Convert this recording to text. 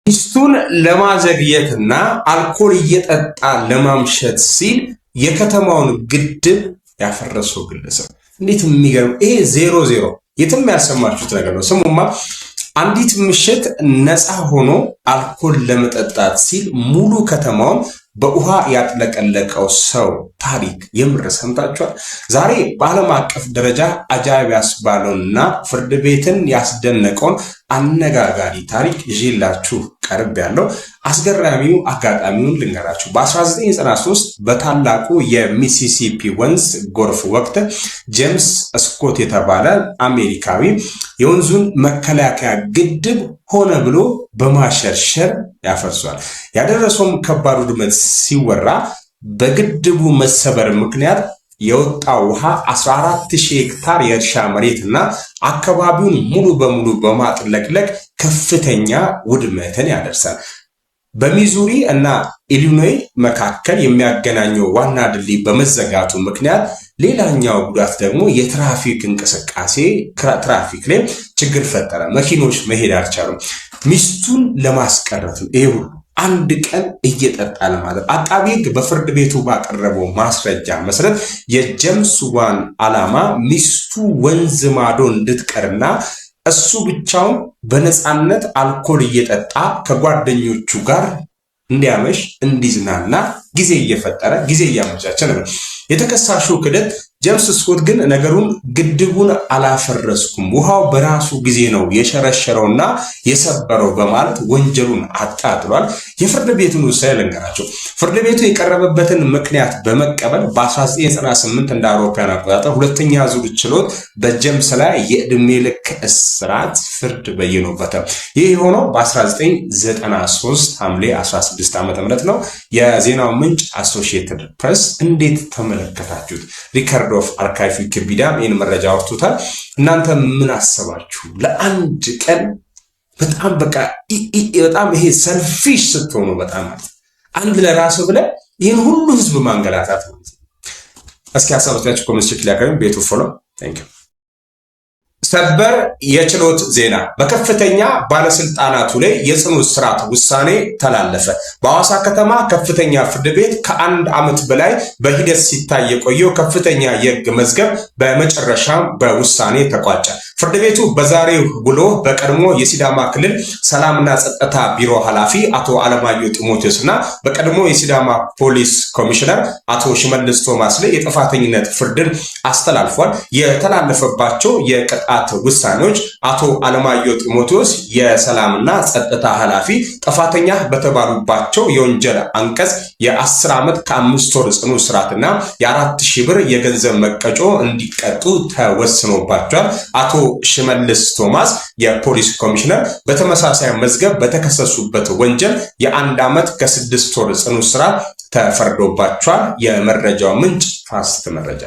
ሚስቱን ለማዘግየትና አልኮል እየጠጣ ለማምሸት ሲል የከተማውን ግድብ ያፈረሰው ግለሰብ እንዴት የሚገርም! ይሄ ዜሮ ዜሮ የትም ያልሰማችሁት ነገር ነው። ስሙማ፣ አንዲት ምሽት ነፃ ሆኖ አልኮል ለመጠጣት ሲል ሙሉ ከተማውን በውሃ ያጥለቀለቀው ሰው ታሪክ የምር ሰምታችኋል? ዛሬ በዓለም አቀፍ ደረጃ አጃይብ ያስባለውንና ፍርድ ቤትን ያስደነቀውን አነጋጋሪ ታሪክ ይዤላችሁ ቀርቤያለሁ። አስገራሚው አጋጣሚውን ልንገራችሁ። በ1993 በታላቁ የሚሲሲፒ ወንዝ ጎርፍ ወቅት ጄምስ ስኮት የተባለ አሜሪካዊ የወንዙን መከላከያ ግድብ ሆነ ብሎ በማሸርሸር ያፈርሷል። ያደረሰውም ከባድ ውድመት ሲወራ በግድቡ መሰበር ምክንያት የወጣው ውሃ 14,000 ሄክታር የእርሻ መሬት እና አካባቢውን ሙሉ በሙሉ በማጥለቅለቅ ከፍተኛ ውድመትን ያደርሳል። በሚዙሪ እና ኢሊኖይ መካከል የሚያገናኘው ዋና ድልድይ በመዘጋቱ ምክንያት ሌላኛው ጉዳት ደግሞ የትራፊክ እንቅስቃሴ፣ ትራፊክ ላይ ችግር ፈጠረ። መኪኖች መሄድ አልቻሉም። ሚስቱን ለማስቀረት ነው ይሄ ሁሉ፣ አንድ ቀን እየጠጣ ለማለት። አቃቢ ሕግ በፍርድ ቤቱ ባቀረበው ማስረጃ መሰረት የጀምስ ዋን ዓላማ ሚስቱ ወንዝ ማዶ እንድትቀርና እሱ ብቻውን በነፃነት አልኮል እየጠጣ ከጓደኞቹ ጋር እንዲያመሽ፣ እንዲዝናና ጊዜ እየፈጠረ፣ ጊዜ እያመቻቸ ነበር። የተከሳሹ ክደት ጀምስ ስኮት ግን ነገሩን ግድቡን አላፈረስኩም፣ ውሃው በራሱ ጊዜ ነው የሸረሸረውና የሰበረው በማለት ወንጀሉን አጣጥሏል። የፍርድ ቤቱን ውሳኔ ልንገራችሁ። ፍርድ ቤቱ የቀረበበትን ምክንያት በመቀበል በ1998 እንደ አውሮፓውያን አቆጣጠር ሁለተኛ ዙር ችሎት በጀምስ ላይ የዕድሜ ልክ እስራት ፍርድ በይኖበታል። ይህ የሆነው በ1993 ሐምሌ 16 ዓ.ም ነው። የዜናው ምንጭ አሶሺየትድ ፕሬስ። እንዴት ተመለከታችሁት? Record of Archive ዊኪፒዲያም ይህን መረጃ አውጥቶታል። እናንተ ምን አሰባችሁ? ለአንድ ቀን በጣም በቃ በጣም ይሄ selfish ስትሆኑ በጣም ማለት አንድ ለራሱ ብለህ ይህን ሁሉ ህዝብ ማንገላታት ማለት ነው። እስኪ ሀሳቦቻችሁ comment ላይ ያቀርቡ። ቤቱ follow። Thank you። ሰበር የችሎት ዜና፣ በከፍተኛ ባለስልጣናቱ ላይ የጽኑ እስራት ውሳኔ ተላለፈ። በሐዋሳ ከተማ ከፍተኛ ፍርድ ቤት ከአንድ ዓመት በላይ በሂደት ሲታይ የቆየው ከፍተኛ የሕግ መዝገብ በመጨረሻም በውሳኔ ተቋጨ። ፍርድ ቤቱ በዛሬው ውሎ በቀድሞ የሲዳማ ክልል ሰላምና ጸጥታ ቢሮ ኃላፊ አቶ አለማየሁ ጢሞቴዎስ እና በቀድሞ የሲዳማ ፖሊስ ኮሚሽነር አቶ ሽመልስ ቶማስ ላይ የጥፋተኝነት ፍርድን አስተላልፏል። የተላለፈባቸው የቅጣት ውሳኔዎች አቶ አለማየሁ ጢሞቴዎስ የሰላምና ጸጥታ ኃላፊ ጥፋተኛ በተባሉባቸው የወንጀል አንቀጽ የ10 ዓመት ከ5 ወር ጽኑ እስራትና የ4,000 ብር የገንዘብ መቀጮ እንዲቀጡ ተወስኖባቸዋል። አቶ ሽመልስ ቶማስ የፖሊስ ኮሚሽነር በተመሳሳይ መዝገብ በተከሰሱበት ወንጀል የ1 ዓመት ከ6 ወር ጽኑ እስራት ተፈርዶባቸዋል። የመረጃው ምንጭ ፋስት መረጃ።